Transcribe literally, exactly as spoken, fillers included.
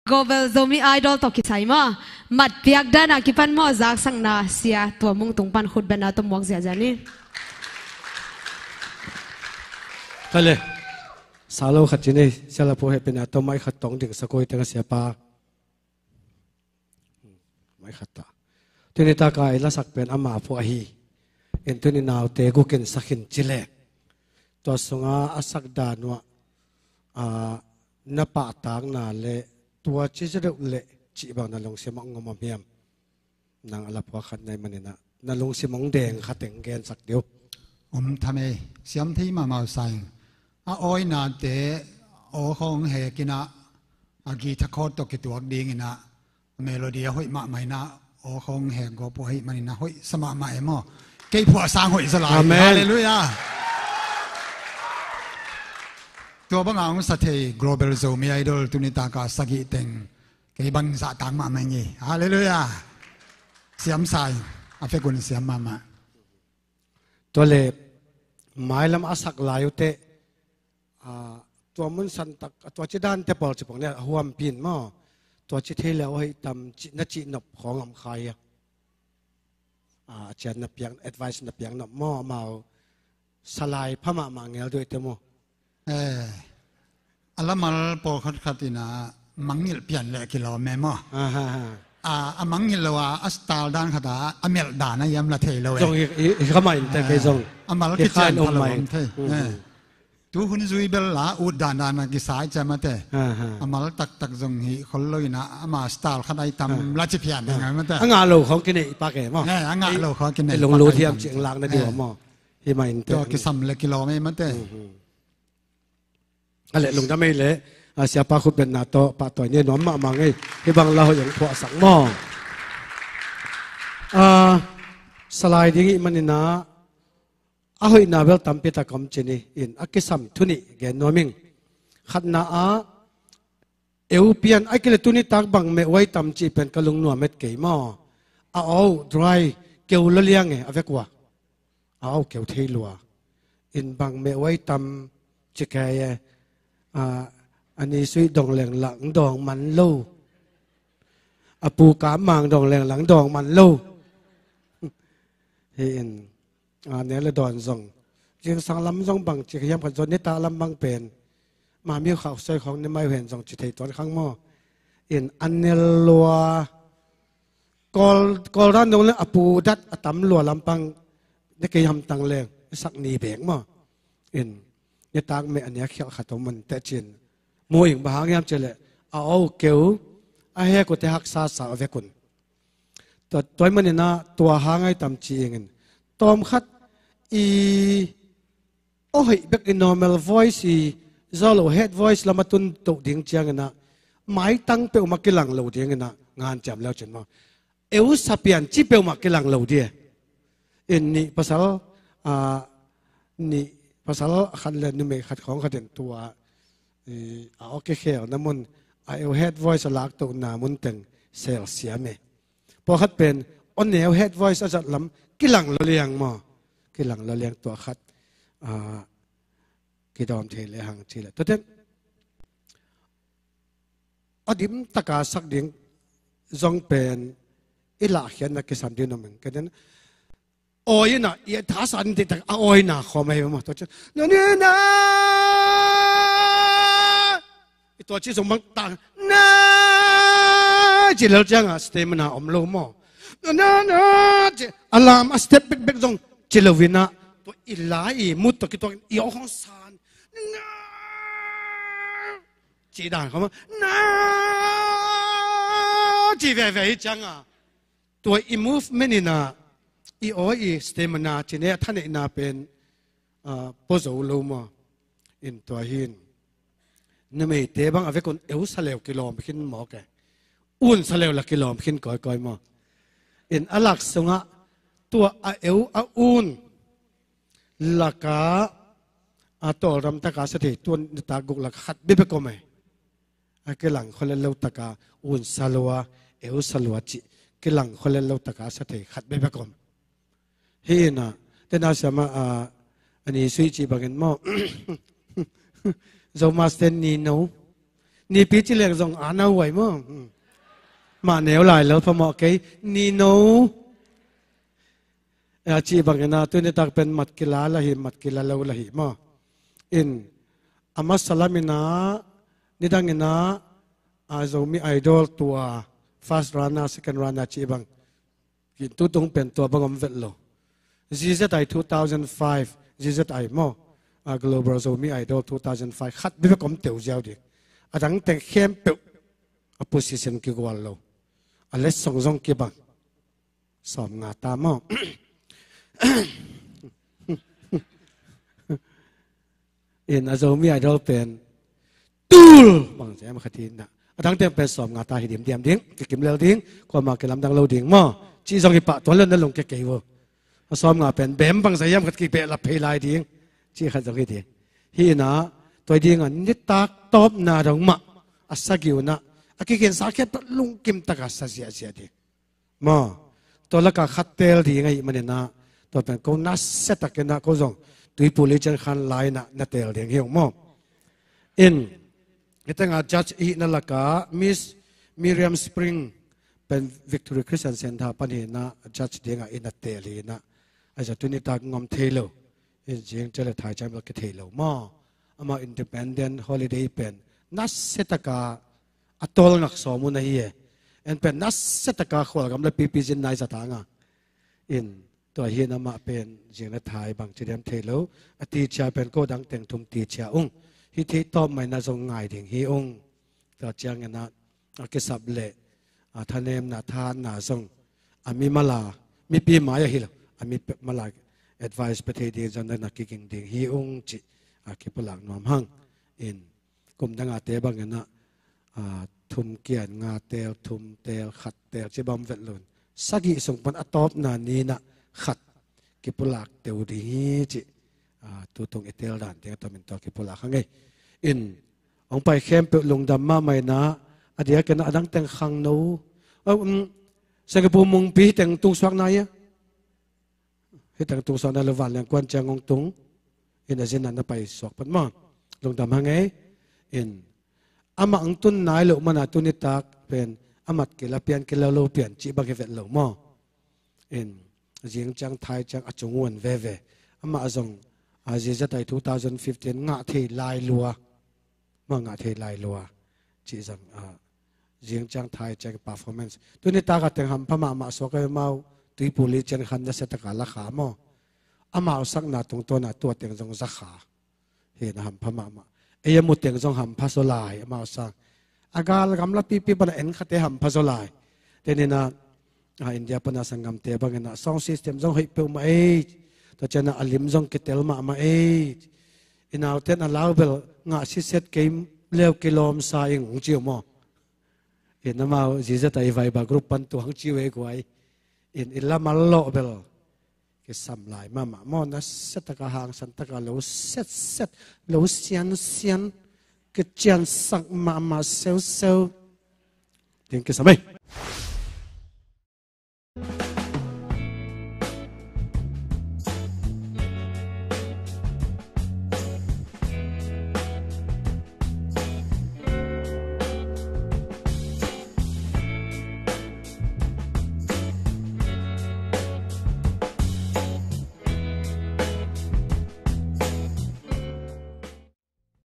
Global Zomi Idol tawh kisai maw, matpiak dan a kipan maw, zaksakna sia tua mung tung pan khutbetna tawh muak ziahziah ni. Kale. Salo khat ci ni, sia la phuh hehpihna tawh mai khat tawng ding sa koi teng a siapa. Mai khat ta. Tuni taka i lasak pen ama phuh ahi. In tuni naute gukin sak in ci leh, tua sunga a sak dan uah, a, na pahtakna le tua ci zaw deuh leh cih bang na lungsim ah ngom om hiam? Nang a la phuak khat na hih maninah na lungsim hong deng khat teng gensak dih uh. Om tham ei, siam thei mahmah uh sa ing. A awinate aw khawng hek inah, a guitar chord tawh kituak dinginah, a melody a hoih mahmah inah, aw khawng hek gawp uh ahih maninah hoih sa mahmah e maw. Kei phuah sang hoih zaw lai. Amen. Halleluiah. Tua bangah hong sa thei Global Zomi Idol tuni taka sagih teng kei bang zahtak mahmah ing ei. Halleluiah. Siam sa ing, a fekun siam mahmah. Tua le mailam a sak lai uh teh, a, tua mun santak, a, tua ci dante pawl ci pong le a huampi in maw, tua ci thei le uh hei tam ci, na cih nop khawng om kha hia? A, a cian na piak, advice na piak nop maw, amau salai pha mahmah ngel duh i te maw? Eh, a lamal pawlkhat khat inah mangngilh pian leh kilawm e maw? Ah, ha, ha. A, a mangngilh lo a, a style dan khat a, a melh dan a hiam la thei lo e. Zong hi, hi, hi kha mah in te kei zong. A mal hi kha kician in pha om lo mah in. Om thei. Mm, eh. Mm. Tu hun zui bel la ut dandan a kisai ciam a te. Ah, ha. A mal taktak zong hi khol lo inah, ama style khat ai tam la ci phian ding a mate. A ngah lo khawng kinei pak e maw? Eh, a ngah lo khawng kinei pak ai tam. Ei lunglut hiam ci eng lak na dih uh maw? Hi mah in te. Tua kisam le kilawm e mate. Mhm. A leh lungdam ei leh, a, siapa khutbetna tawh pahtawi ni nuam mahmah ngei. Hih bang la hoih hong phuahsak maw? A, salai ding hih maninah a hoihna bel tampi tak om ci ni in a kisam thu nih gen nuam ing. Khatna ah eu pian a kile tuni tak bang meh uai tam cih pen ka lungnuam het kei maw? A aw dry keu lua liang e a vek ua. A aw keu thei lua. In bang meh uai tam ci kei e. A, a ni suih dong leng lang dong man lo. A pu ka mang dong leng lang dong man lo. Hi in. A, ne le dawn zong. Zingsang lam zong bang ci hiam khat zong nitak lam bang pen. Mami khauh soi khawng ne mai hen zong ci thei tuan khang maw? In an ne lua. Kawl, kawl dan dong le a pu dat a tam lua lampang ne kei hamtang leng. Sak ni bek maw? In nitak meh a nia khialh khat om man teh cin. Mu ing bang hang hiam ci leh a aw keu a hek uh te haksa sa a vek un. Tua, tua hih maninah tua hang ai tam ci ingin. Tawm khat i aw hoih bek i normal voice i zaw lo head voice lam a tun toh ding cianginah maitang peuhmah kilang lo dinginah ngan ciam leu cin maw? Eu sa pian ci peuhmah kilang lo di e. In nih pasal, a, nih pasal khat le numei khat khawng khat in tua, i, a aw kikhelna mun a eu head voice a lak tohna mun teng sel siam e. Pawlkhat pen aw neu head voice a zat lam kilang lua liang maw? Kilang lua liang tua khat, a, kidawm thei le hang ci le. Tua ten a dim taka sak ding zong pen i lahkhiatna kisam ding nuam ing. Ka den awi inah i thasan diktak a awina khawm ahi maw? Tua ci na ni na i tua ci zong bang ta na ci lel cianga stamina om lo maw? Na na na ci a lam a step bekbek zong ci lo inah tua i la i mut tua kituak i aw khawng san na ci dan khawm a na ci veve hi cianga tua i movement inah i aw i stamina ci ne a thaneihna pen, a, pua zo lo maw? In tua hin numeite bang a vekun eu sa leu kilawm khin mawk e. Un sa leu la kilawm khin kawikawi maw? In a lak sungah tua a eu a un laka a tawldam taka sa thei tuan nitak guk lak khat bebek om e. A kilang khualet lo taka un sa lua eu sa lua cih kilang khualet lo taka sa thei khat bebek om. Hi inah tena siamah a ni suih cih bangin maw? Zomasten ni no Nipi ci leng zong a nau huai maw? Hmm. Mah neu lai lo phamawh kei. Ni no. A cih bangin a tuni tak pen mat kila lahi, mat kila lo lahi maw? In a masa lamin a nidangin a Zomi Idol tua first runner, second runner cih bang. Kin tutung pen tua bang om vet lo. Z Z I two thousand five, Z Z I maw? A Global Zomi Idol two thousand five, khat bibek om teu ziau ding. A dang teng khempeuh a position kigual lo. A letsong zong kibang. Sawm nga ta maw? In a Zomi Idol pen tul bang sem khat hi na. A dang teng pen sawm nga ta hi dimdiam ding, kikim lel ding, kuama kilamdang lo ding maw? Cih zong hi pah tuan lo na lung kekei vo. A sawm nga pen bem bang sa hiam khat kibeh lap phei lai ding. Cih khat zong hi ding. Hi na, tua ding a nitak tawpna dong mah a sa giu na. A kikin sa khiat pat lungkim taka sa ziahziah ding. Maw, tua laka khat teel ding ahih manin a, tua pen ko nasia takin a ko zong tuipu li cian khan lai na na teel ding hi ung maw? In, hitenga judge ihihna laka Miss Miriam Spring pen Victory Christian Center pan hi na judge dinga i na teel hi na. Ahi zong tuni tak ngom thei lo. In zing cia le thai ciang bel kithei lo maw? Amah independent holiday pen nasia taka a tawlngak sawm un ahi e. En pen nasia taka khualgam le pipi zin nai zatanga. In tua hi na mah pen zing le thai bang ci diam thei lo. A ticia pen ko dang teng thum ticia ung. Hi thei tawp mai na zong ngai ding hi ung. Tua ciangin a a kisap le a thanemna thahatna zong a mi mala, mipi mai ahi lo, a mi mala advice pe thei ding zong na kiging ding hi ung ci a kipulak nuam hang. In kum dangate bangin a, a thum kian nga teel, thum teel, khat teel ci bang vet lun. Sagih sung pan a tawpna ni na khat kipulak teu ding hi ci a tutung i teel dan ding a tomin tua kipulak hang ei. In hong pai khempeuh lungdam mahmah ina, a diakin a dang teng khangno. A, um, Singapore mungpi hi teng tungsuak nai a. Hi teng tungsuak nai lo vanleng kuan ciang hong tung. In a zin na na pai suak pat maw. Lungdam hang ei. In amah hong tun nai lo mana tuni tak pen a mat kila pian kila lo pian cih bang hi vet lo maw? In zing ciang thai ciang a cung uan veve. Amah zong a Z Z I two thousand fifteen ngah thei lai lua. Mah ngah thei lai lua. Cih zong a zing ciang thai ciang performance. Tuni taka teng hampha mahmah suak a mau tuipu li cian khan nasia taka la kha maw? Amau sakna tungtawna tua teng zong za kha. Hi na hampha mahmah. Ei a mu teng zong hampha zaw lai amau sang. A gal gamla pipi pana en khate hampha zaw lai. Tenina a India pana sanggamte bangina sound system zong hoih peuhmah ei. Tua ciana a lim zong kitel mahmah ei. I nauten a lau bel ngah siset kei leu kilawmsa ing hong ciu maw? In amau Z Z I Viber group pan tu hong ciu ei guai. In i lamal lawh bel kisam lai mahmah maw, nasia taka hangsan taka lo setset, lo siansian, kiciansak mahmah seuseu. Ding kisam ei.